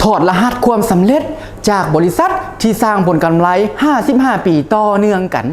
ຖອດລະຫັດຄວາມສຳເລັດຈາກບໍລິສັດທີ່ສ້າງຜົນກຳໄລຫ້າສິບຫ້າປີຕໍ່ເນື່ອງກັນ.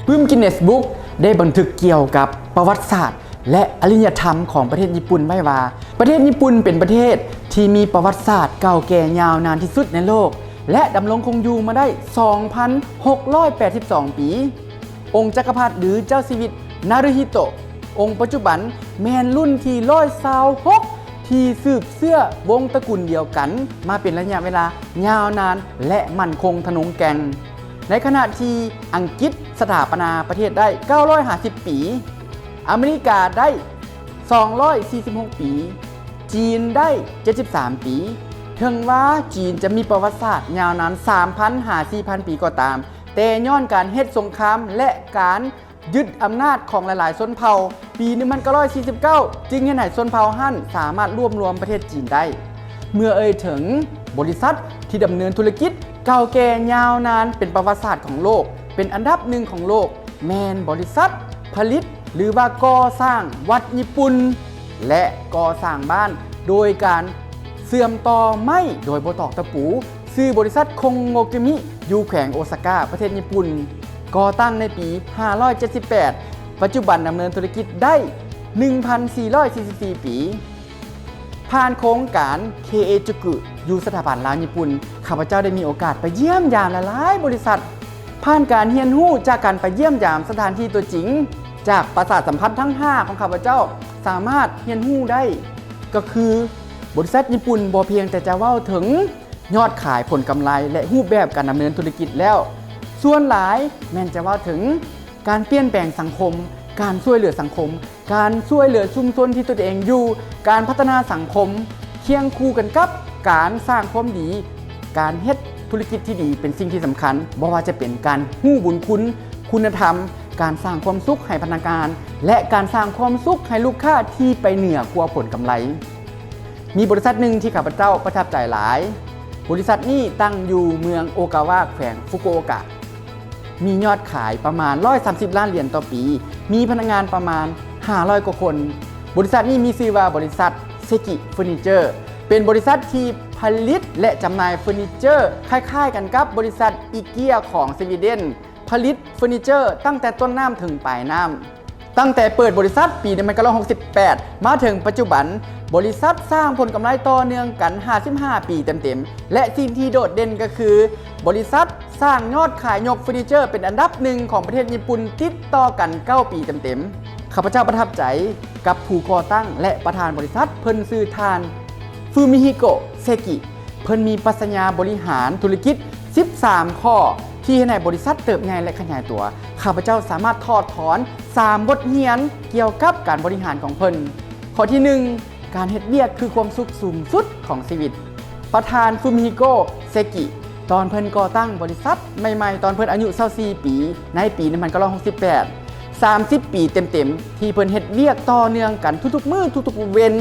Book Guinness Book ໄດ້ບັນທຶກກ່ຽວກັບປະຫວັດສາດ ແລະ ອາລິຍະທຳຂອງປະເທດຍີ່ປຸ່ນໄວ້ວ່າ ປະເທດຍີ່ປຸ່ນເປັນປະເທດທີ່ມີປະຫວັດສາດເກົ່າແກ່ຍາວນານທີ່ສຸດໃນໂລກ ແລະ ດຳລົງຄົງຢູ່ມາໄດ້ສອງພັນຫົກຮ້ອຍແປດສິບສອງປີ. ອົງຈັກກະພັດ ຫຼື ເຈົ້າຊີວິດ ນາຣູຮິໂຕະ ອົງປັດຈຸບັນແມ່ນລຸ້ນທີຮ້ອຍຊາວຫົກ ທີ່ສືບເຊື້ອວົງຕະກຸນດຽວກັນມາເປັນໄລຍະເວລາຍາວນານ ແລະ ໝັ້ນຄົງທະນົງແກ່ງ. ໃນຂະນະທີ່ອັງກິດສະຖາປະນາປະເທດໄດ້ເກົ້າຮ້ອຍຫ້າສິບປີ, ອາເມລິກາໄດ້ສອງຮ້ອຍສີ່ສິບຫົກປີ, ຈີນໄດ້ເຈັດສິບສາມປີ. ເຖິງວ່າຈີນຈະມີປະຫວັດສາດຍາວນານສາມພັນຫາສີ່ພັນປີກໍຕາມ, ແຕ່ຍ້ອນການເຮັດສົງຄາມ ແລະ ການຍຶດອຳນາດຂອງຫຼາຍໆຊົນເຜົ່າ, ປີໜຶ່ງພັນເກົ້າຮ້ອຍສີ່ສິບເກົ້າ ຈຶ່ງເຮັດໃຫ້ຊົນເຜົ່າຫັ້ນສາມາດລວບລວມປະເທດຈີນໄດ້. ເມື່ອເອີ່ຍເຖິງບໍລິສັດທີ່ດຳເນີນທຸລະກິດເກົ່າແກ່ຍາວນານເປັນປະຫວັດສາດຂອງໂລກ, ເປັນອັນດັບໜຶ່ງຂອງໂລກ, ແມ່ນບໍລິສັດຜະລິດ ຫຼືວ່າກໍ່ສ້າງວັດຍີ່ປຸ່ນ ແລະ ກໍ່ສ້າງບ້ານໂດຍການເຊື່ອມຕໍ່ໄມ້ໂດຍບໍ່ຕອກຕະປູ, ຊື່ບໍລິສັດຄົງໂງກິມິ ຢູ່ແຂວງໂອຊາກາ ປະເທດຍີ່ປຸ່ນ, ກໍ່ຕັ້ງໃນປີຫ້າຮ້ອຍເຈັດສິບແປດ, ປັດຈຸບັນດຳເນີນທຸລະກິດໄດ້ໜຶ່ງພັນສີ່ຮ້ອຍສີ່ສິບສີ່ປີ. ຜ່ານໂຄງການເຄເອຈູກຸ ຢູ່ສະຖາບັນລາວຍີ່ປຸ່ນ, ຂ້າພະເຈົ້າໄດ້ມີໂອກາດໄປຢ້ຽມຢາມຫຼາຍໆບໍລິສັດ. ຜ່ານການຮຽນຮູ້ຈາກການໄປຢ້ຽມຢາມສະຖານທີ່ຕົວຈິງ, ຈາກປະສາດສຳພັນທັງຫ້າຂອງຂ້າພະເຈົ້າສາມາດຮຽນຮູ້ໄດ້ ກໍຄື ບໍລິສັດຍີ່ປຸ່ນບໍ່ພຽງແຕ່ຈະເວົ້າເຖິງຍອດຂາຍ, ຜົນກຳໄລ ແລະ ຮູບແບບການດຳເນີນທຸລະກິດແລ້ວ, ສ່ວນຫຼາຍແມ່ນຈະເວົ້າເຖິງການປ່ຽນແປງສັງຄົມ, ການຊ່ວຍເຫຼືອສັງຄົມ, ການຊ່ວຍເຫຼືອຊຸມຊົນທີ່ຕົນເອງຢູ່, ການພັດທະນາສັງຄົມ, ຄຽງຄູ່ກັນກັບການສ້າງຄວາມດີ, ການເຮັດທຸລະກິດທີ່ດີເປັນສິ່ງທີ່ສຳຄັນ, ບໍ່ວ່າຈະເປັນການຮູ້ບຸນຄຸນ, ຄຸນນະທຳ, ການສ້າງຄວາມສຸກໃຫ້ພະນັກງານ ແລະ ການສ້າງຄວາມສຸກໃຫ້ລູກຄ້າທີ່ໄປເໜືອກວ່າຜົນກຳໄລ. ມີບໍລິສັດໜຶ່ງທີ່ຂ້າພະເຈົ້າປະທັບໃຈຫຼາຍ. ບໍລິສັດນີ້ຕັ້ງຢູ່ເມືອງໂອກາວາ ແຂວງຟຸກຸໂອກະ. ມີຍອດຂາຍປະມານຮ້ອຍສາມສິບລ້ານຫຼຽນຕໍ່ປີ, ມີພະນັກງານປະມານຫ້າຮ້ອຍກວ່າຄົນ. ບໍລິສັດນີ້ມີຊື່ວ່າບໍລິສັດເຊກິເຟີນິເຈີ, ເປັນບໍລິສັດທີ່ຜະລິດ ແລະ ຈຳໜ່າຍເຟີນິເຈີຄ້າຍໆກັນກັບບໍລິສັດອີເກຍຂອງສະວີເດນ, ຜະລິດເຟີນິເຈີຕັ້ງແຕ່ຕົ້ນນ້ຳເຖິງປາຍນ້ຳ. ຕັ້ງແຕ່ເປີດບໍລິສັດປີໜຶ່ງພັນເກົ້າຮ້ອຍຫົກສິບແປດ ມາເຖິງປັດຈຸບັນ, ບໍລິສັດສ້າງຜົນກຳໄລຕໍ່ເນື່ອງກັນຫ້າສິບຫ້າປີເຕັມໆ ແລະ ສິ່ງທີ່ໂດດເດັ່ນກໍຄື ບໍລິສັດສ້າງຍອດຂາຍຍົກເຟີນິເຈີເປັນອັນດັບໜຶ່ງຂອງປະເທດຍີ່ປຸ່ນຕິດຕໍ່ກັນເກົ້າປີເຕັມໆ. ຂ້າພະເຈົ້າປະທັບໃຈກັບຜູ້ກໍ່ຕັ້ງ ແລະ ປະທານບໍລິສັດ, ເພິ່ນຊື່ທ່ານ ຟູມິຮິໂກະ ເຊກິ. ເພິ່ນມີປັດຊະຍາບໍລິຫານທຸລະກິດສິບສາມຂໍ້ ທີ່ເຮັດໃຫ້ບໍລິສັດເຕີບໃຫຍ່ ແລະ ຂະຫຍາຍຕົວ. ຂ້າພະເຈົ້າສາມາດຖອດຖອນສາມບົດຮຽນກ່ຽວກັບການບໍລິຫານຂອງເພິ່ນ. ຂໍ້ທີໜຶ່ງ, ການເຮັດວຽກຄືຄວາມສຸກສູງສຸດຂອງຊີວິດ. ປະທານ ຟູມິຮິໂກະ ເຊກິ ຕອນເພິ່ນກໍ່ຕັ້ງບໍລິສັດໃໝ່ໆ ຕອນເພິ່ນອາຍຸຊາວສີ່ປີ ໃນປີໜຶ່ງພັນເກົ້າຮ້ອຍຫົກສິບແປດ, ສາມສິບປີເຕັມໆ ທີ່ເພິ່ນເຮັດວຽກຕໍ່ເນື່ອງກັນທຸກໆມື້ ທຸກໆເວັນ,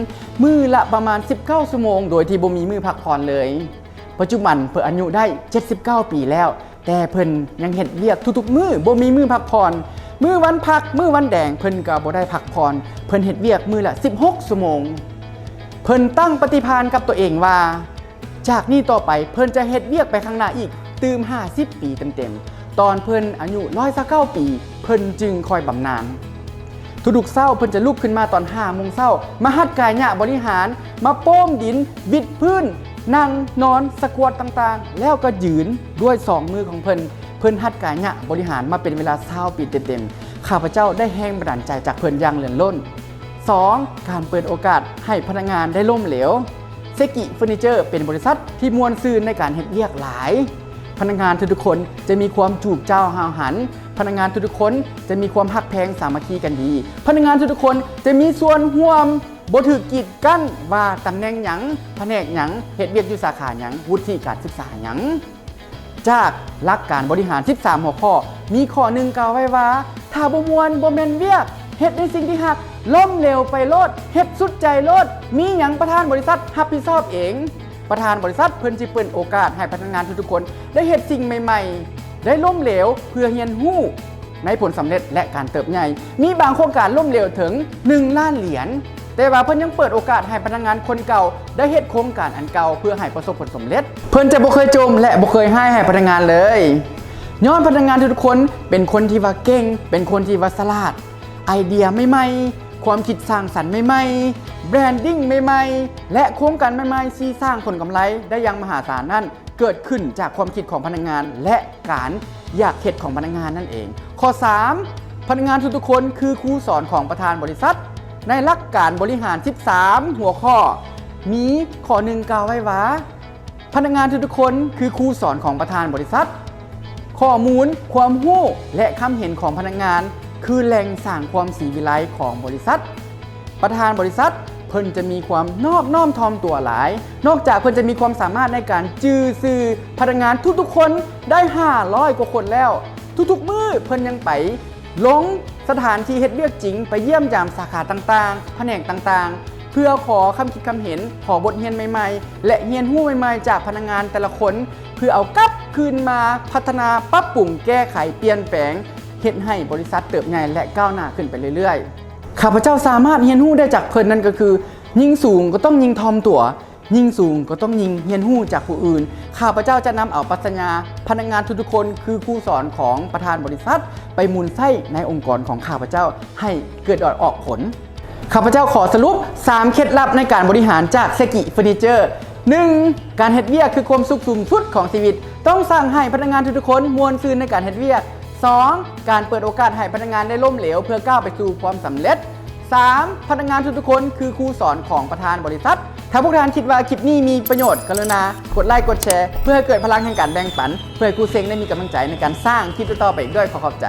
ມື້ລະປະມານສິບເກົ້າຊົ່ວໂມງ ໂດຍທີ່ບໍ່ມີມື້ພັກຜ່ອນເລີຍ. ປັດຈຸບັນເພິ່ນອາຍຸໄດ້ເຈັດສິບເກົ້າປີແລ້ວ, ແຕ່ເພິ່ນຍັງເຮັດວຽກທຸກໆມື້, ບໍ່ມີມື້ພັກຜ່ອນ. ມື້ວັນພັກ, ມື້ວັນແດງ, ເພິ່ນກໍບໍ່ໄດ້ພັກຜ່ອນ. ເພິ່ນເຮັດວຽກມື້ລະສິບຫົກຊົ່ວໂມງ. ເພິ່ນຕັ້ງປະຕິພານກັບຕົວເອງວ່າ, ຈາກນີ້ຕໍ່ໄປເພິ່ນຈະເຮັດວຽກໄປຂ້າງໜ້າອີກຕື່ມຫ້າສິບປີເຕັມໆ. ຕອນເພິ່ນອາຍຸຮ້ອຍຊາວເກົ້າປີ ເພິ່ນຈຶ່ງຄ່ອຍບຳນານ. ທຸກໆເຊົ້າເພິ່ນຈະລຸກຂຶ້ນມາຕອນຫ້າໂມງເຊົ້າ ມາຮັດກາຍະບໍລິຫານ, ມາໂປ້ມດິນ, ວິດພື້ນ, ນັ່ງ, ນອນ, ສະກວດຕ່າງໆ ແລ້ວກໍຢືນດ້ວຍສອງມືຂອງເພິ່ນ. ເພິ່ນຮັດກາຍະບໍລິຫານມາເປັນເວລາຊາວປີເຕັມໆ. ຂ້າພະເຈົ້າໄດ້ແຮງບັນດານໃຈຈາກເພິ່ນຢ່າງເຫຼືອລົ້ນ. ສອງ, ການເປີດໂອກາດໃຫ້ພະນັກງານໄດ້ລົ້ມເຫຼວ. ເຊກິເຟີນິເຈີ ເປັນບໍລິສັດທີ່ມ່ວນຊື່ນໃນການເຮັດວຽກຫຼາຍ. ພະນັກງານທຸກໆຄົນຈະມີຄວາມຈູບຈ້າວຫ້າວຫັນ. ພະນັກງານທຸກໆຄົນຈະມີຄວາມຮັກແພງສາມັກຄີກັນດີ. ພະນັກງານທຸກໆຄົນຈະມີສ່ວນຮ່ວມ, ບໍ່ຖືກກີດກັ້ນວ່າຕຳແໜ່ງຫຍັງ, ພະແນກຫຍັງ, ເຮັດວຽກຢູ່ສາຂາຫຍັງ, ວຸດທິການສຶກສາຫຍັງ. ຈາກຫຼັກການບໍລິຫານສິບສາມຫົວຂໍ້, ມີຂໍ້ໜຶ່ງກ່າວໄວ້ວ່າ, ຖ້າບໍ່ມ່ວນ, ບໍ່ແມ່ນວຽກ, ເຮັດໃນສິ່ງທີ່ຮັກ, ລົ້ມເຫຼວໄປໂລດ, ເຮັດສຸດໃຈໂລດ, ມີຫຍັງປະທານບໍລິສັດຮັບຜິດຊອບເອງ. ປ ປະທານບໍລິສັດເພິ່ນຊິເປີດໂອກາດໃຫ້ພະນັກງານທຸກໆຄົນໄດ້ເຮັດສິ່ງໃໝ່ໆ, ໄດ້ລົ້ມເຫຼວເພື່ອຮຽນຮູ້ໃນຜົນສຳເລັດ ແລະ ການເຕີບໃຫຍ່. ມີບາງໂຄງການລົ້ມເຫຼວເຖິງໜຶ່ງລ້ານຫຼຽນ, ແຕ່ວ່າເພິ່ນຍັງເປີດໂອກາດໃຫ້ພະນັກງານຄົນເກົ່າໄດ້ເຮັດໂຄງການອັນເກົ່າເພື່ອໃຫ້ປະສົບຜົນສຳເລັດ. ເພິ່ນຈະບໍ່ເຄີຍຈົ່ມ ແລະ ບໍ່ເຄີຍຮ້າຍໃຫ້ພະນັກງານເລີຍ, ຍ້ອນພະນັກງານທຸກໆຄົນເປັນຄົນທີ່ວ່າເກັ່ງ, ເປັນຄົນທີ່ວ່າສະຫຼາດ, ໄອເດຍໃໝ່ໆ, ຄວາມຄິດສ້າງສັນໃໝ່ໆ, ແບຣນດິ້ງໃໝ່ໆ ແລະ ໂຄງການໃໝ່ໆທີ່ສ້າງຜົນກຳໄລໄດ້ຢ່າງມະຫາສານນັ້ນ ເກີດຂຶ້ນຈາກຄວາມຄິດຂອງພະນັກງານ ແລະ ການຢາກເຮັດຂອງພະນັກງານນັ້ນເອງ. ຂໍ້ສາມ ພະນັກງານທຸກໆຄົນຄືຄູສອນຂອງປະທານບໍລິສັດ. ໃນຫຼັກການບໍລິຫານສິບສາມຫົວຂໍ້ ມີຂໍ້ໜຶ່ງກ່າວໄວ້ວ່າ ພະນັກງານທຸກໆຄົນຄືຄູສອນຂອງປະທານບໍລິສັດ. ຂໍ້ມູນ, ຄວາມຮູ້ ແລະ ຄຳເຫັນຂອງພະນັກງານ ຄືແຫຼ່ງສ້າງຄວາມສີວິໄລຂອງບໍລິສັດ. ປະທານບໍລິສັດເພິ່ນຈະມີຄວາມນອບນ້ອມຖ່ອມຕົວຫຼາຍ. ນອກຈາກເພິ່ນຈະມີຄວາມສາມາດໃນການຈື່ຊື່ພະນັກງານທຸກໆຄົນໄດ້ຫ້າຮ້ອຍກວ່າຄົນແລ້ວ, ທຸກໆມື້ເພິ່ນຍັງໄປລົງສະຖານທີ່ເຮັດວຽກຈິງ, ໄປຢ້ຽມຢາມສາຂາຕ່າງໆ, ພະແນກຕ່າງໆ ເພື່ອຂໍຄຳຄິດຄຳເຫັນ, ຂໍບົດຮຽນໃໝ່ໆ ແລະ ຮຽນຮູ້ໃໝ່ໆຈາກພະນັກງານແຕ່ລະຄົນ ເພື່ອເອົາກັບຄືນມາພັດທະນາ, ປັບປຸງ, ແກ້ໄຂ, ປ່ຽນແປງ ເຮັດໃຫ້ບໍລິສັດເຕີບໃຫຍ່ ແລະ ກ້າວໜ້າຂຶ້ນໄປເລື້ອຍໆ. ຂ້າພະເຈົ້າສາມາດຮຽນຮູ້ໄດ້ຈາກເພິ່ນນັ້ນກໍຄື ຍິ່ງສູງກໍຕ້ອງຍິ່ງຖ່ອມຕົວ, ຍິ່ງສູງກໍຕ້ອງຍິ່ງຮຽນຮູ້ຈາກຜູ້ອື່ນ. ຂ້າພະເຈົ້າຈະນຳເອົາປັດຊະຍາພະນັກງານທຸກໆຄົນຄືຄູສອນຂອງປະທານບໍລິສັດ ໄປໝູນໃຊ້ໃນອົງກອນຂອງຂ້າພະເຈົ້າໃຫ້ເກີດດອກອອກຜົນ. ຂ້າພະເຈົ້າຂໍສະຫຼຸບສາມເຄັດລັບໃນການບໍລິຫານຈາກເຊກິເຟີນິເຈີ. ໜຶ່ງ ການເຮັດວຽກຄືຄວາມສຸກສູງສຸດຂອງຊີວິດ. ຕ້ອງສ້າງໃຫ້ພະນັກງານທຸກໆຄົນມ່ວນຊື່ນໃນການເຮັດວຽກ. ສອງ ການເປີດໂອກາດໃຫ້ພະນັກງານໄດ້ລົ້ມເຫຼວເພື່ອກ້າວໄປສູ່ຄວາມສຳເລັດ. ສາມ ພະນັກງານທຸກໆຄົນຄືຄູສອນຂອງປະທານບໍລິສັດ. ຖ້າພວກທ່ານຄິດວ່າຄລິບນີ້ມີປະໂຫຍດ, ກະລຸນາກົດໄລກົດແຊ ເພື່ອໃຫ້ເກີດພະລັງແຫ່ງການແບ່ງປັນ, ເພື່ອໃຫ້ຄູເຊັງໄດ້ມີກຳລັງໃຈໃນການສ້າງຄລິບຕໍ່ໆໄປອີກດ້ວຍ. ຂໍຂອບໃຈ.